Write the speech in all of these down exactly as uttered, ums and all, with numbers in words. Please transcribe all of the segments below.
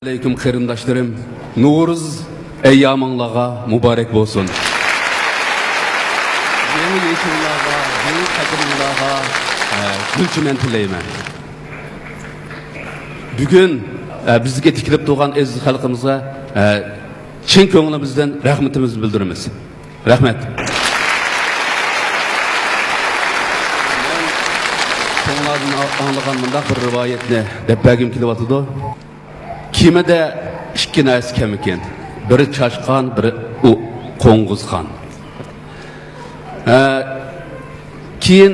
ئەلەيكۇم قېرىنداشلىرىم، نورۇز ئەييامىڭلارغا مۇبارەك بولسۇن. يېڭى يېشىللارغا، يېڭى قەدىمىڭلارغا، ئە، گۈل چىمەن تىلەيمەن. بۈگۈن، ئە، بىزگە تىكىلىپ تۇرغان ئەزىز خەلقىمىزغا، ئە، چىن كۆڭلىمىزدىن رەھمىتىمىزنى بىلدۈرىمىز. رەھمەت. مەن چوڭلاردىن ئاڭلىغان مۇنداق بىر رىۋايەتنى دەپ بەرگۈم كېلىۋاتىدۇ. كېمىدە ئىككى نەرسە كەم ئىكەن. بىرى چاشقان، بىرى ئۇ قوڭغۇزخان. ھە، كېيىن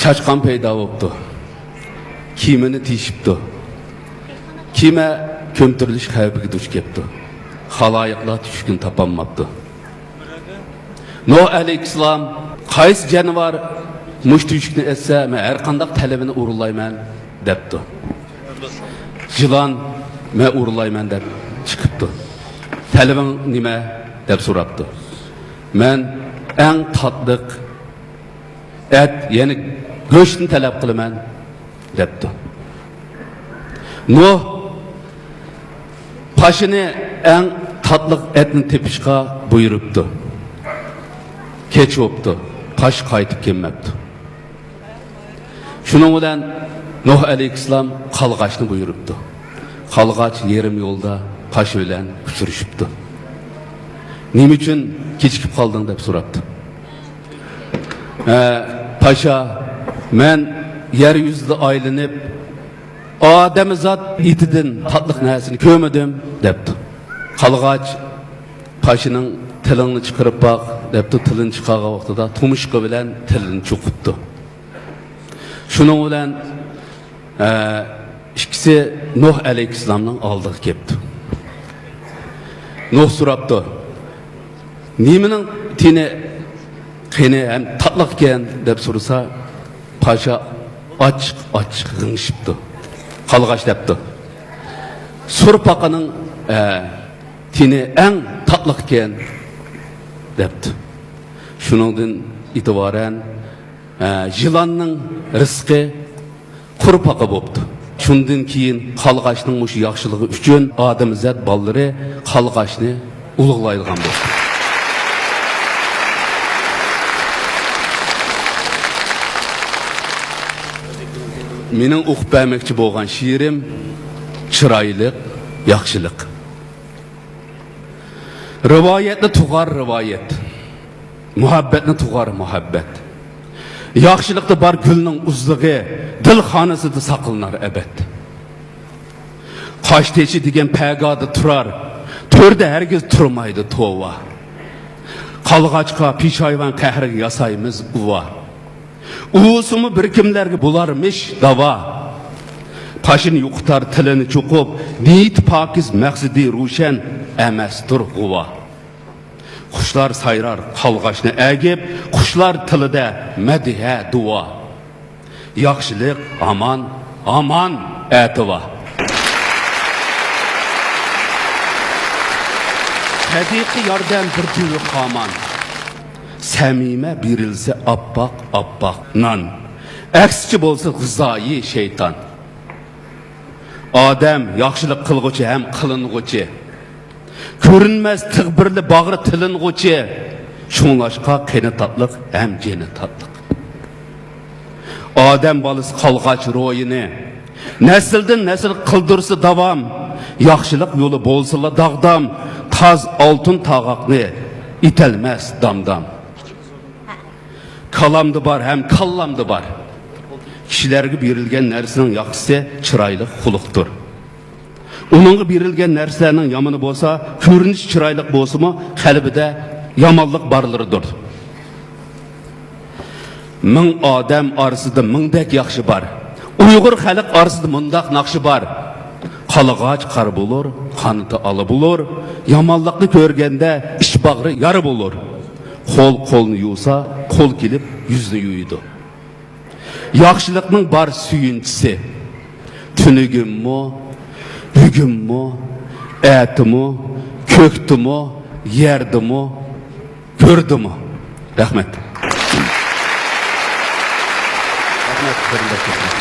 چاشقان پەيدا بوپتۇ. كېمىنى تېشىپتۇ. كېمە كۆمتۈرۈلۈش خەۋپىگە دۇچ كەپتۇ. خالايىقلار تۈشۈكنى تاپالماپتۇ. نۇھ ئەلەيھىسسالام، قايسى جانىۋار مۇشۇ تۈشۈكنى ئەتسە، مەن ھەر قانداق تەلىپىنى ئورۇنلايمەن، دەپتۇ. يىلان، مەن ئورۇنلايمەن، دەپ چىقىپتۇ. تەلىپىڭ نېمە؟ دەپ سوراپتۇ. مەن ئەڭ تاتلىق ئەت، يەنى گۆشنى تەلەپ قىلىمەن، دەپتۇ. نۇھ پاشىنى ئەڭ تاتلىق ئەتنى تېپىشقا بۇيرۇپتۇ. كەچ بوپتۇ، پاشا قايتىپ كەلمەپتۇ. شۇنىڭ بىلەن نۇھ ئەلەيھىسسالام قالغاچنى بۇيرۇپتۇ. قالغاچ يېرىم يولدا پاشا بىلەن ئۇچرىشىپتۇ. نېمە ئۈچۈن كېچىكىپ قالدىڭ؟ دەپ سوراپتۇ. ھە، پاشا، مەن يەر يۈزىدە ئايلىنىپ، ئادەمزات ئېتىدىن تاتلىق نەرسىنى كۆرمىدىم، دەپتۇ. قالغاچ پاشىنىڭ تىلىڭنى چىقىرىپ باق، دەپتۇ. تىلىنى چىقارغان ۋاقتىدا تۇمشۇقى بىلەن تىلىنى چوقۇپتۇ. شۇنىڭ بىلەن، ئە، ئىككىسى نۇھ ئەلەيھىسسالامنىڭ ئالدىغا كەپتۇ. نۇھ سوراپتۇ، نېمىنىڭ تېنى قېنى ھەم تاتلىق ئىكەن، دەپ سورىسا، پاشا ئاچچىق-ئاچچىق غىڭشىپتۇ. قالغاچ دەپتۇ، سۇر پاقىنىڭ، ئە، تېنى ئەڭ تاتلىق ئىكەن، دەپتۇ. شۇنىڭدىن ئېتىبارەن، ئە، يىلاننىڭ رىزقى قۇرۇ پاقا بوپتۇ. شۇندىن كېيىن قالغاچنىڭ مۇشۇ ياخشىلىقى ئۈچۈن ئادەمزات بالىلىرى قالغاچنى ئۇلۇغلايدىغان بوپتۇ. مېنىڭ ئوقۇپ بەرمەكچى بولغان شېئىرىم چىرايلىق ياخشىلىق. رىۋايەتنى تۇغار رىۋايەت، مۇھەببەتنى تۇغار مۇھەببەت. ياخشىلىقتا بار گۈلنىڭ ئۇزلۇقى، دىل خانىسىدا ساقلىنار ئەبەد. قاش تېشى دېگەن پەگادا تۇرار، تۆردە ھەرگىز تۇرمايدۇ توۋا. قالغاچقا پېشايۋان قەھرىگە ياسايمىز ئۇۋا. ئۇۋىسىمۇ بىر كىملەرگە بولارمىش داۋا. پاشىنى يوقىتار تىلىنى چوقۇپ، نىيىتى پاكىز، مەقسىتى روشەن، ئەمەستۇر غۇۋا. قۇشلار سايرار قالغاچنى ئەگىپ، قۇشلار تىلىدا مەدھىيە دۇئا. ياخشىلىق ھامان، ھامان ئەتىۋا. سەدىقە ياردەم بىر تۈۋى قامان. سەمىمە بېرىلسە ئاپئاق، ئاپئاق نان. ئەكسىچە بولسا غىزايى شەيتان. ئادەم ياخشىلىق قىلغۇچى ھەم قىلىنغۇچى. كۆرۈنمەس تىغ بىرلە باغرى تىلىنغۇچى. شۇڭلاشقا قېنى تاتلىق ھەم جېنى تاتلىق. ئادەم بالىسى قالغاچ روھىنى نەسىلدىن نەسىل قىلدۇرسا داۋام. ياخشىلىق يولى بولسىلا داغدام، تاز ئالتۇن تاغاقنى ئېتەلمەس دامدام. كالامدا بار ھەم كاللامدا بار. كىشىلەرگە بېرىلگەن نەرسىنىڭ ياخشىسى چىرايلىق خۇلقتۇر. ئۇنىڭغا بېرىلگەن نەرسىلەرنىڭ يامىنى بولسا، كۆرۈنۈشى چىرايلىق بولسىمۇ، قەلبىدە يامانلىق بارلىرىدۇر. مىڭ ئادەم ئارىسىدا مىڭدەك ياخشى بار. ئۇيغۇر خەلق ئارىسىدا مۇنداق ناخشا بار. قالغاچ قارا بولۇر، قانىتى ئالا بولۇر. يامانلىقنى كۆرگەندە ئىچ باغرى يارا بولۇر. قول قولنى يۇسا، قول كېلىپ يۈزنى يۇيىدۇ. ياخشىلىقنىڭ بار سۆيۈنچىسى. تۈنۈگۈنمۇ، بۈگۈنمۇ، ئەتىمۇ، كۆكتىمۇ، يەردىمۇ، گۆردىمۇ. رەھمەت. رەھمەت، قېرىنداشلار.